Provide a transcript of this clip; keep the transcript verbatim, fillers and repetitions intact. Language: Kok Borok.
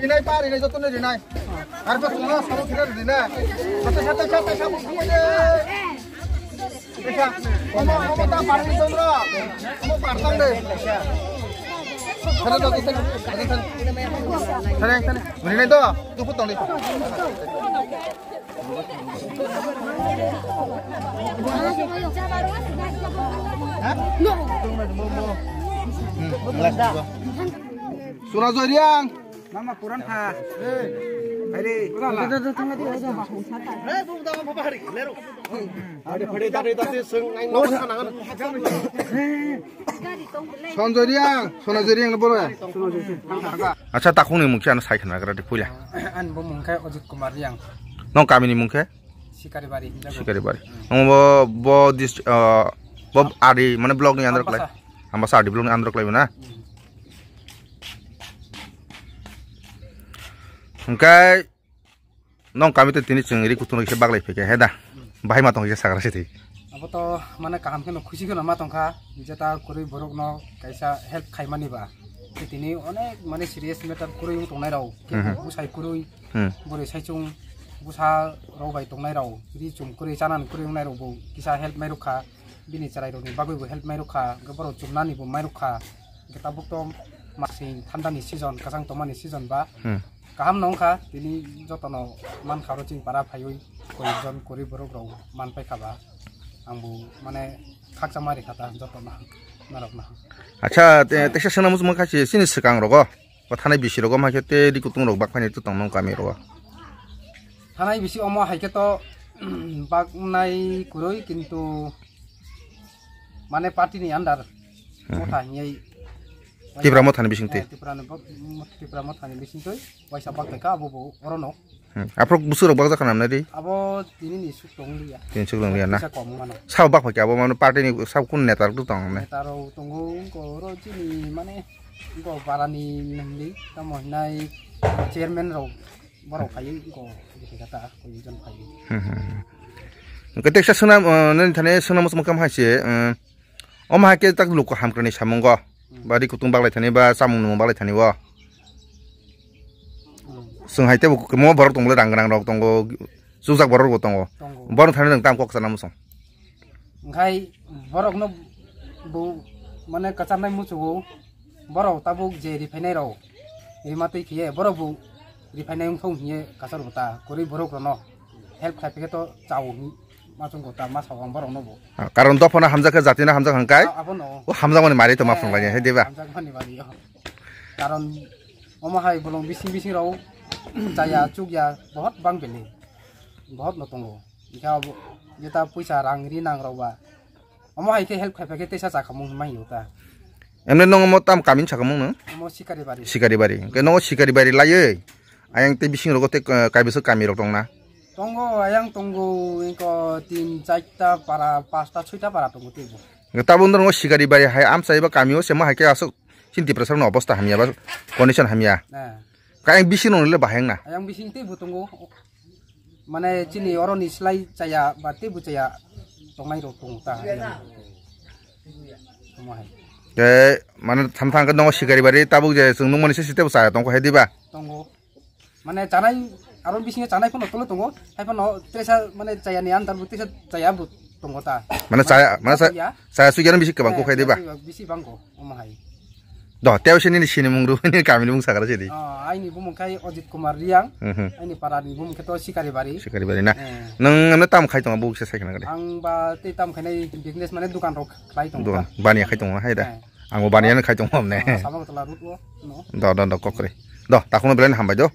Rinai pa, rinai, joto no rinai. Ar pa suna, sabo kira rinai. Sate, sate, sate, sabo, sabo de. Esa, omo, omo ta parang dong ro. Omo partang de. Sana, sana, sana, sana. Sana, sana. Rinai to, tu putong de. Suna Joriang. Mama puran pha. Hai re. Son Joriang, Sona Joriang na boro. Acha, takhung ni mung khe ano sai khna gra de puila. Ani bo mung khe Ajit Kumar Riang. Nong kami ni mung khe? Sikaribari. Sikaribari. Nong bo, bo dis, ah, bo ari, mane block ni andro klai. Ambasa. Ambasa ari block ni andro klai na. Hmm. Hingkai nong kami te tini chwng ri kutung ri khe baglai phai khe he da. Bahai ma tong khe sagra se thwi. Abo to mane kaham khe no khusi khe no ma tong kha. Jeta kwrwi borok no kaisa help khai mani ba. Tei tini onek mane serious matter kwrwi wng tongnai rok. Mhm. Bwsai kwrwi. Hmm. Bwrwi saichung bwsa rok bai tongnai rok. Ri chum kwrwi chanani kwrwi wngnai rok bo kisa help mai rwkha. Bini chwrai rokni bagwi bo help mai rwkha. Hwnkhe borok chumnani bo mai rwkha. Hwnkhe tabuk to masing thandani season, kwchang tongmani season ba. Hmm. Kaham no wngkha, tini jotono mankha oro chini para phaiwi koi jon kwrwi borok rok man paikha ba. Ang bo mane khakchangma rikha ta jotono norokno. Acha, te-, teksa swnam wngkha se chini swkang rogo. Ba thanai bisi rogo ma khe te ri kutung rok bak phani to tong nong kami rogo. Thanai bisi omo hai khe to baknai kwrwi kintu mane party ni under Hmm. motha hinwi Tipra mothani bisingtwi. Eh, Tipra ni bo-, Tipra mothani bisingtwi waisa bak kha abo bo orono. Hmm. Aphuru bwswk rok bakjak kha namnai di? Abo tini ni suk tong liya. Tini suk tong liya na? Kisa kom mano. Sabo bak phai khe abo mano party ni sabo kun neta rok tong ne? Neta rok tongo wngko oro chini mane wngko barani nangli tamo hinai chairman rok borok phai wngko bisi kata koi jon phai. Hmm, hmm, hmm. Hwnkhe teksa swnam, uh, nini thani swnam muchung kam hai se, uh, Omo hai khe tak luku hamkrai ni samungo. Hmm. Ba ri kutung baglai thani ba chamung nung baglai thani o. Hmm. Chwng hai tebo kwbangma borok tongo le rang gwnang rok tongo, chukjak borok bo tongo. Tongo. Borok thani nwng tamo kok sana muchung. Hwnkhe borok no bo mane kwcharnai muchungo borok tabuk je riphainai rok rima twi khiye borok bo riphainai wngthong hiye kwchar bo ta kwrwi borok rok no help khai phai khe to chao hi. Ma chwng kota ma sao ang borok no bo. Ah, karon dophano hamjak khe jatino hamjak hwnkhe. Ah, abono. O hamjakmani mari to ma phunglai he diba? Hamjakmani mari, oh. Karon omo hai bolong bising bising rok chaya chukya bahut bang bele. Bahut no tongo. Ikha bo jeta puisa rang ri nang rok ba. Omo hai khe help khai phai khe tesa chakamung mai yo ta. Emne nong omo tam kamin chakamung no? Omo Sikari bari. Sikari bari. Ke nongo Sikari bari laiye. Ayang te bising rogo te, eh, kaibeso kami rok tongna. Tongo, ayang tongo, engko tin, charta para, pasta, soita para tongo teibo. Tabuk norok Sikari bari hai amchai ba kami o se ma hai khe aswk chini Tiprasa rokni obostha hamya ba condition hamya. Eh. Ka ayang bising rok le bahai wngna. Ayang bising teibo tongo. Mane chini oroni slai chaya ba teibo chaya tongnai rok tongo ta. Tamo hai. Ke mane tham thang ke nongo Sikari bari tabuk je chwng nukmani se sitebo chaya tongkho hai diba? Tongo. Mane chanai, aro bisingo chanai phano tolo tongo. Hai phano tesa mane chaya ni andar bo tesa chaya bo tongo ta. Mane chaya, mane sa-, chaya sugya no bisi kwbang ko khai diba? Bisi bangko, omo hai. Do, teo se nini sini mung ru, nini kami ni mung sakara sidi. Ah, aini bumung khai Ajit Kumar Riang. Mhm. Aini para ni bumung khe to Sikari bari. Sikari bari na. Eh. Nang amne tam khai tongo buk se sai khna gade. Ang ba tei tam khainai business mane dukan rok khlai tongo. Dukan, baniya khai tongo hai da. Eh. Ang bo baniya khai tongo amne. Ah, sama tola road o, no. Do, do, do, kokre. Do, takhung belai hambai do.